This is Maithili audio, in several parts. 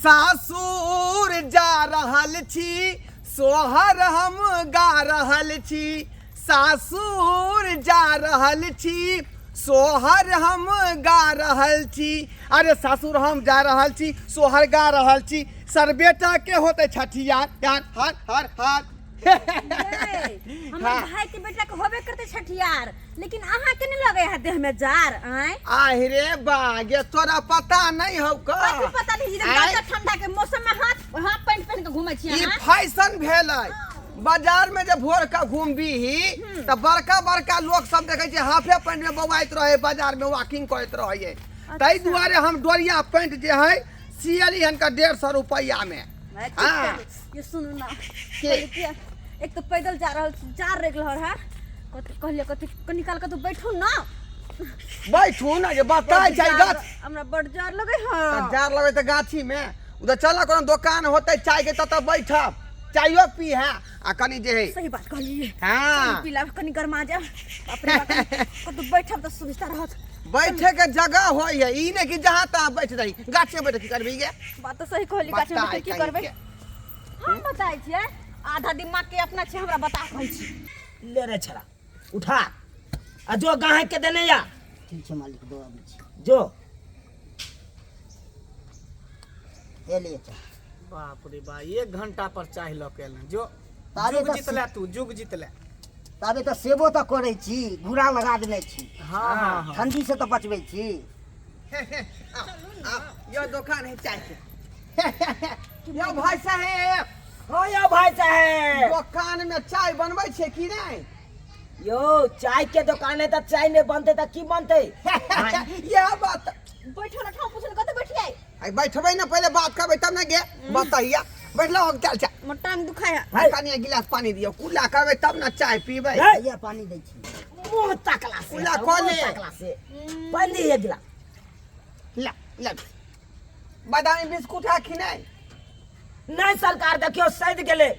सासुर जा रहल छी सोहर हम गा रहल छी सासुर जा रहल छी सोहर हम गा रहल छी अरे सासुर हम जा रहल छी सोहर गा रहल छी सर बेटा के होते छठियार यार हर हर हर ये, हमर भाई के बेटा के होबे करते छठियार लेकिन अहाँ के नहीं लगे है देह में जार आय आहि रे बा गे तोरा पता नहीं हौ का कथी पता नहीं एकदम आँय? गाजर ठंडा के मौसम में हाथ हाथ पैंट पहन के घूमे छी ई अहाँ फैशन भेलै बाजार में जे भोर के घूमबीही तऽ बड़का बड़का लोक सब देखै छै हाफे पैंट में बौआइत रहे बाजार में वॉकिंग करैत रहै ताहि दुआरे हम डोरिया पैंट जे है सियली हन का 150 रुपैआ में मैं ठीक हाँ। करू। ये सुनू ना के? कहलियै कि एक तो पैदल जा रहल छी जार रह गेल है कथी कहलियै कथी कनी काल कतौ बैठू ना बैठू ना जे बताइ छै बड्ड गाछ जार- हमरा बड जार लगे है तऽ जार लगै तऽ गाछी में उधर चल कोनो दोकान होतै चाय के ततऽ बैठब चायो पी है आ कनी जे है सही बात कहलियै हाँ पीला कनी गरमा जाए बाप रे बाप कतौ बैठब तऽ सुविधा रहत बैठे के जगह होय है ई नहीं कि जहाँ तहाँ बैठ रही गाछे बैठ की करबी गे बात तऽ सही कहली गाछ में बताइ बैठ के की कहीं करबै के। हम बताइ छियै आधा दिमाग के अपना छै हमरा बता कहै छी ले रे छड़ा उठा आ जो गाहक के देने या ठीक छै मालिक दऽ अबै छी जो हे लिए चाय बाप रे बा एक घंटा पर चाय लऽ के एलन जो ताबे जुग तऽ जीतले तू जुग जीतले ताबे तऽ सेबो तऽ करै छी घूरा लगा देने छी हाँ हाँ हाँ ठंडी से तऽ बचबै छी यो दुकान है चाय के यो भाई साहेब हाँ यो भाई साहेब दुकान में चाय बनबै छै कि नहीं यो चाय के दुकान है तऽ चाय नहीं बनते तऽ की बनते यह बात बैठो ना ठाव पूछल कतऽ बैठियै आई बैठबै ना पहिले बात करबै तब ना गे बतैया बैठलो हो चल चल मोर टांग दुखाय है है। कनी एक गिलास पानी दियौ कुल्ला करबै तब ना चाय पीबै है। भैया पानी दै छी मुंह तकला से कुला मुंह कऽ ले। तकला से पानी दिए गिलास ला ला बादामी बिस्कुट है कि नहीं नहीं सरकार देखियो सैद गेलै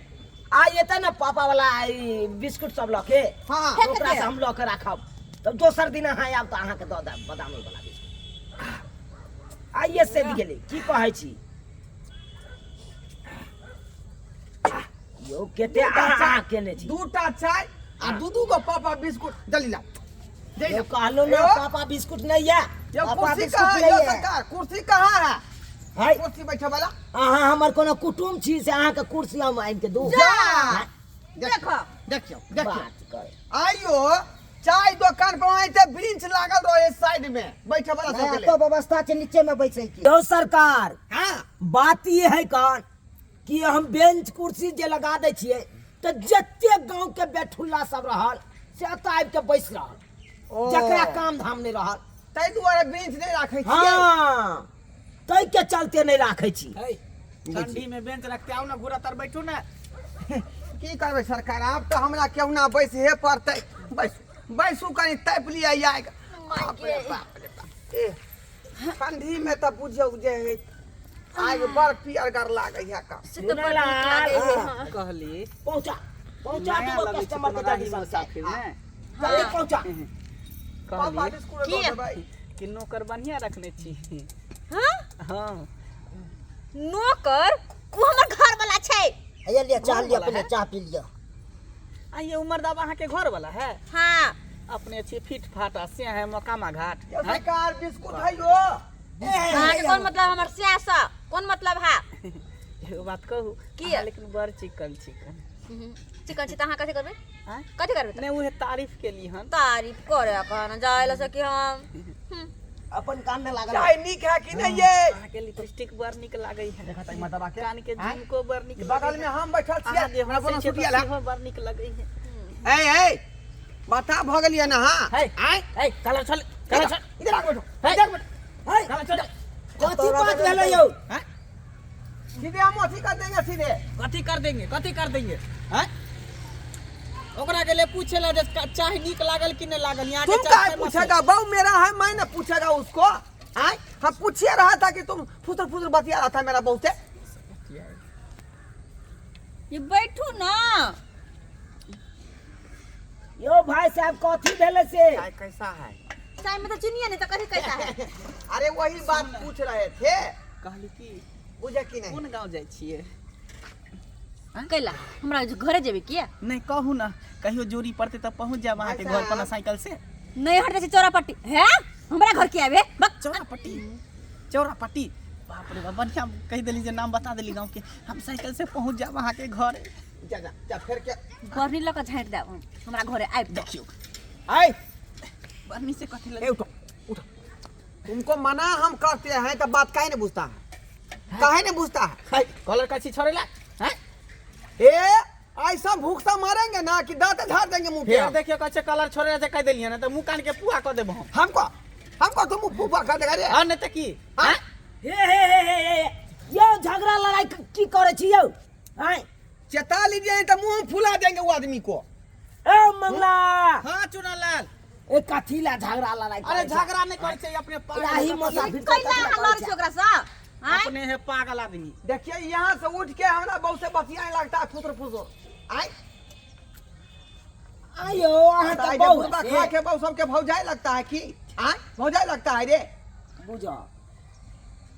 आ एतै ने पापा वाला ई बिस्कुट सब लऽ के हाँ फेंक ओकरा से दिअ। हम लऽ के राखब तब दोसर दिन अहाँ आयब तऽ अहाँके दऽ देब बादामी वाला बिस्कुट आइए सैद गेलै की कहै छी यौ कते अहाँ केने छी दूटा चाय आ दू दू गो पापा बिस्कुट जल्दी ला जल्दी यौ ला। कहलहुँ ने यौ। पापा बिस्कुट नहीं यऽ यौ पापा कुर्सी बिस्कुट कहाँ है नहीं यौ है। सरकार कुर्सी कहाँ है है कुर्सी बैठे वाला अहाँ हमर कोनो कुटुम छी से अहाँके कुर्सी हम आनि के दू जा देखो देखियौ देखियौ बात करे आइयो चाय दुकान पर आइते ब्रिंच लागल रहे साइड में बैठे वाला सब के तो व्यवस्था छै नीचे में बैसै के यौ सरकार हां बात ई है कन कि हम बेंच कुर्सी जे लगा दै छियै तऽ जते गांव के बेठुल्ला सब रहल से एतऽ आबि के बैस रहल ओ। जकरा काम धाम नहि रहल ताहि दुआरे बेंच नहि राखै छियै हाँ ताहि के चलते नहि राखै छी है ठंडी में बेंच रखते आओ ना घूरा तर बैठू ना की करबै सरकार आब तऽ हमरा केहुना बैसहे पड़तै बैसू बैसू कनि तापि लिअ आइ बाप रे बाप रे बाप ए ठंडी में तऽ बुझियौ जे है आगि बड़ पियरगर लागै है का से तऽ बड़ नीक लागै है हाँ। कहली पहुँचा पहुँचा नया दू लगै छै कस्टमर कोनो के राही जल्दी से मुसाफिर ने जल्दी पहुँचा पापा कहली बिस्कुट की? दऽ देबै कि नौकर बढ़िया रखने छी हाँ? हाँ नौकर ओ हमर घर वाला छै हैया लिअ चाह लिअ वाला पहिले है? चाह पी लिअ आ ये उमर दाब अहाँ के घर वाला है हाँ अपने छी फिट फाट आ से है मोकामा घाट यौ हैं? सरकार बिस्कुट है यो अहाँके कोन मतलब हमर स्यासँ कोन मतलब है एगो बात कहू की? अहाँ लेकिन बड़ चिकन चिकन चिकन छी तऽ अहाँ कथी करबै आँय? कथी करबै तऽ? नहीं उहे तारीफ के लिए हन तारीफ करे कहना जाय लए सकी हम अपन कान में लागल चाय नीक है कि नहीं ये अहाँ के लिपस्टिक बड़ नीक लागै है देखा तई मर्दबा के कान के आँय? झुमको बड़ नीक बगल में हम बैठल छियै अहाँ जे हमरा हंसै कोनो छियै सुतियल तऽ है सेहो बड़ नीक लगै है ए ए बता भऽ गेलियै ना हां है आँय है कलर छल कलर छल इधर आके बैठो है इधर बैठो है कलर छल कथी बात भेलै यौ हैं? सीधे हम अथी कर देंगे सीधे कथी कर देंगे कथी कर देंगे हैं ओकरा गेले पूछे ला जे चाय नीक लागल कि नहीं लागल यहाँ के तुम चाय काहे फेमस है। पूछेगा बहु मेरा है मैं ना पूछेगा उसको आय हम पूछिए रहा था कि तुम फुसर फुसर बतिया रहा था मेरा बहू से ये बैठू ना यौ भाई साहब कथी भेलै से चाय कैसा है चाय में तो चीनी नहीं तो कथी कैसा है अरे वही बात पूछ रहे थे कहली कि बुझे कि नहीं कोन गाँव जाइ छियै कैला हमरा घरे जेबे किया नहीं कहू ना कहियो जोरी पड़ते तब पहुंच जाब अहाँके घर पर ना साइकिल से नहीं हटते छै चौरापट्टी है हमरा घर के आबे बक चौरापट्टी चौरापट्टी बाप रे बाप बढ़िया कहि देली जे नाम बता देली गाँव के हम साइकिल से पहुंच जाब अहाँके घर जा जा जा फिर के बरनी लऽ कऽ झाँटि देब हम हमरा घरे आबि देखियौ आय बरनी से कथी ए लगे उठो उठो तुमको मना हम करते हैं तो बात काहे नहीं बुझता है काहे नहीं बुझता है है कलर कछी छोड़ेला हैं ए ऐसा भूख सा मारेंगे ना कि दांत झाड़ देंगे मुंह पे फेर हम। देखियो कछे कलर छोड़ेला से कहि देलियै ना तऽ मुँह कान के पुआ कऽ देब हम हमको हमको तुम मुंह फूफा कर देगा रे आ नहि तऽ की हाँ? हे हे हे हे हे यौ झगड़ा लड़ाई की करै छी यौ आँय चेता लीजिए नहीं तो मुंह फुला देंगे वो आदमी को ए मंगला हाँ चुनालाल ए कथी ला झगड़ा लड़ाई अरे करै छै? झगड़ा नहीं करै छै अपने पागल राही मुसाफिर कैला अहाँ लड़ै छी ओकरा सँ आँय अपने है पागल आदमी देखिए यहाँ से उठ के हमरा बहू से बतियाने लगता है फुसुर फुसुर आय आयो अहाँ तो तऽ बहु बुढ़बा खा के बहू सबके भौजाई लगता है की आय भौजाई लगता है रे बुझो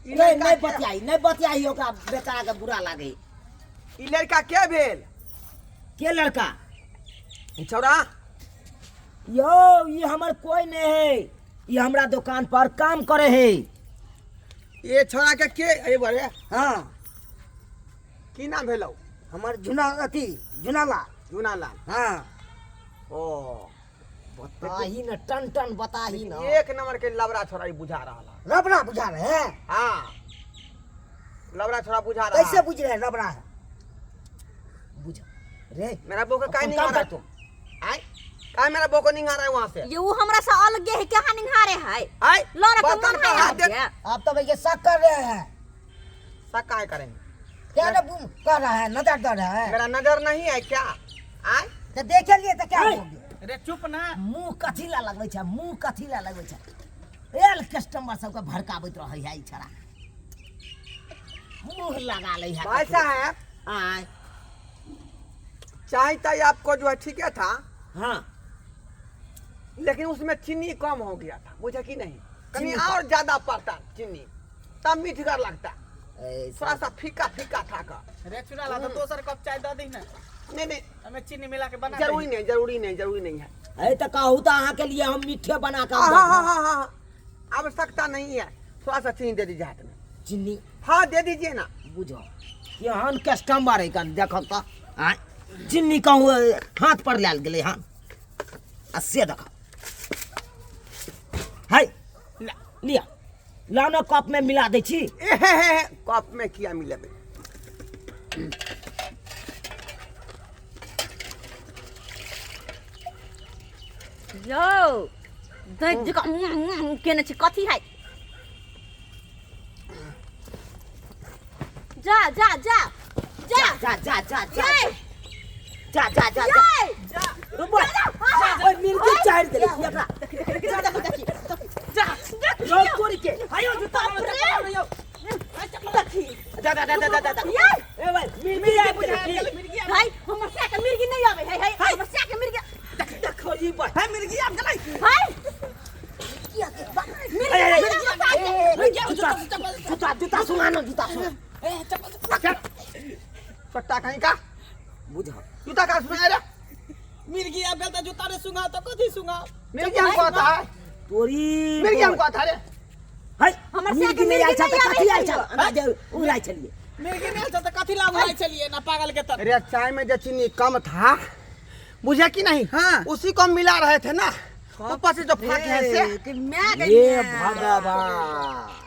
ई नहीं लड़का नहीं के- बतियाई नहीं बतियाई ओकरा बेचारा के बुरा लागे ई लड़का के भेल के लड़का ई छौड़ा यो ये हमर कोई नहीं है ये हमरा दुकान पर काम करे है ये छौड़ा के के ए बरे हाँ की नाम भेलौ हमर जुना अथी जुनाला जूनालाल हाँ ओ बताही न टन टन बताही न एक नंबर के लबड़ा छोड़ा ई बुझा रहा है रबड़ा बुझा रहे हैं हाँ लबड़ा छोड़ा बुझा रहा कैसे है। बुझ रहे हैं रबड़ा है बुझ रे मेरा बहू के काहे अपन नहीं काम आ रहा कर। तुम आय काहे मेरा बहू को नहीं आ रहा है वहां से ये उ हमरा से अलगे है कहाँ निहारे है आय लड़े के बर्तन मन पर है हाथ दे अहाँके। आप तो भैया शक कर रहे हैं शक काहे करेंगे क्या ना बूम कर रहा है नजर दे रहा है मेरा नजर नहीं है क्या आय तो देखे लिए तो क्या हो गया रे चुप ना मुंह कथी ला लगबै छै मुंह कथी ला लगबै छै एल कस्टमर सबके भड़काबैत रहै है ई छड़ा मुंह लगा लै है भाई साहब आय चाय ताई आपको जो है ठीक है था हाँ लेकिन उसमें चीनी कम हो गया था बुझा कि नहीं कहीं चीनी कम। और ज्यादा पड़ता चीनी तब मीठगर लगता ए, थोड़ा सा फीका फीका था का रे चुनाला तो दोसर कप चाय दऽ दही ना नहीं नहीं हमें चीनी मिला के बना जरूरी नहीं जरूरी नहीं जरूरी नहीं है ए तऽ कहू तऽ अहाँके लिए हम मीठे बना कऽ हाँ हाँ हाँ हाँ हाँ आवश्यकता नहीं है थोड़ा सा चीनी दे दीजिए हाथ में चीनी हाँ दे दीजिए ना बुझो केहन कस्टमर है कन देखब तऽ आँय चीनी कहूँ हाथ पर लायल गेलै हन आ से देख है लिअ लाउ ने कप में मिला दै छी ए हे हे हे, कप में किया मिलेबे यौ दैत जकाँ केने छी कथी है जा जा जा जा जा जा जा जा ये जा जा जा जा ये जा ओए मिर्गी चाट देले एकरा जा रौ तोरी के आयो जूता बाप रे जा जा जा जा जा जा ये ए भाई मिर्गी आबि गेलै मिर्गी भाई हमर से के मिर्गी नहीं आवे है है हमर से के मिर्गी देखो ई बा है मिर्गी आबि गेलै भाई जूता जूता जूता सुना ना जूता सुना सट्टा कहीं का बुझ जूता का सुना रे मिर्गी आबि गेल तऽ जूता रे सुंघाओ तऽ कथी सुंघाओ मिर्गी हमको आता है तोरी मिर्गी हमको आता है रे है हमर मिर्गी साके नहि आयल मिर्गी छल तऽ नहि कथी आबै आयल छल अंदाजे उड़ाइ छलियै मिर्गी नहि आयल छल तऽ कथी ला उड़ाइ छलियै ना पागल के तर अरे चाय में जो चीनी कम था बुझे कि नहीं हाँ। उसी को हम मिला रहे थे ना ऊपर से जो फाके है से मैं हे भगवान